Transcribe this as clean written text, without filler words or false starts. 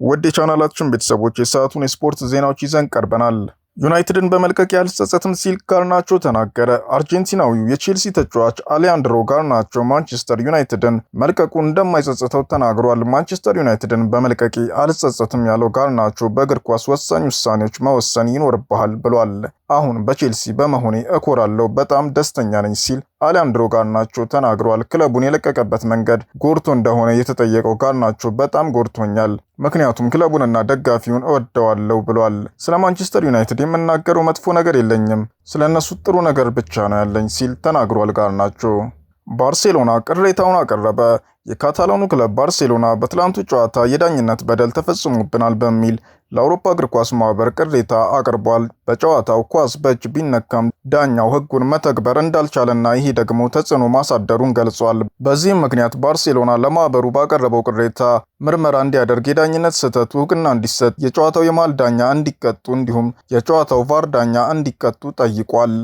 ውድ የቻናላችን ቤተሰቦች፣ የሰዓቱን የስፖርት ዜናዎች ይዘን ቀርበናል። ዩናይትድን በመልቀቅ አልጸጸትም ሲል ጋርናቾ ተናገረ። አርጀንቲናዊው የቼልሲ ተጫዋች አሌሃንድሮ ጋርናቾ ማንቸስተር ዩናይትድን መልቀቁ እንደማይጸጽተው ተናግሯል። ማንቸስተር ዩናይትድን በመልቀቄ አልጸጸትም ያለው ጋርናቾ በእግር ኳስ ወሳኝ ውሳኔዎች መወሰን ይኖርብሃል ብሏል። አሁን በቼልሲ በመሆኔ እኮራለሁ፣ በጣም ደስተኛ ነኝ ሲል አሌሃንድሮ ጋርናቾ ተናግሯል። ክለቡን የለቀቀበት መንገድ ጎድቶ እንደሆነ የተጠየቀው ጋርናቾ በጣም ጎድቶኛል፣ ምክንያቱም ክለቡንና ደጋፊውን እወደዋለሁ ብሏል። ስለ ማንቸስተር ዩናይትድ የምናገረው መጥፎ ነገር የለኝም፣ ስለ እነሱ ጥሩ ነገር ብቻ ነው ያለኝ ሲል ተናግሯል ጋርናቾ። ባርሴሎና ቅሬታውን አቀረበ። የካታላኑ ክለብ ባርሴሎና በትላንቱ ጨዋታ የዳኝነት በደል ተፈጽሞብናል በሚል ለአውሮፓ እግር ኳስ ማህበር ቅሬታ አቅርቧል። በጨዋታው ኳስ በእጅ ቢነካም ዳኛው ሕጉን መተግበር እንዳልቻለና ይሄ ደግሞ ተጽዕኖ ማሳደሩን ገልጿል። በዚህም ምክንያት ባርሴሎና ለማህበሩ ባቀረበው ቅሬታ ምርመራ እንዲያደርግ፣ የዳኝነት ስህተቱ እውቅና እንዲሰጥ፣ የጨዋታው የመሃል ዳኛ እንዲቀጡ እንዲሁም የጨዋታው ቫር ዳኛ እንዲቀጡ ጠይቋል።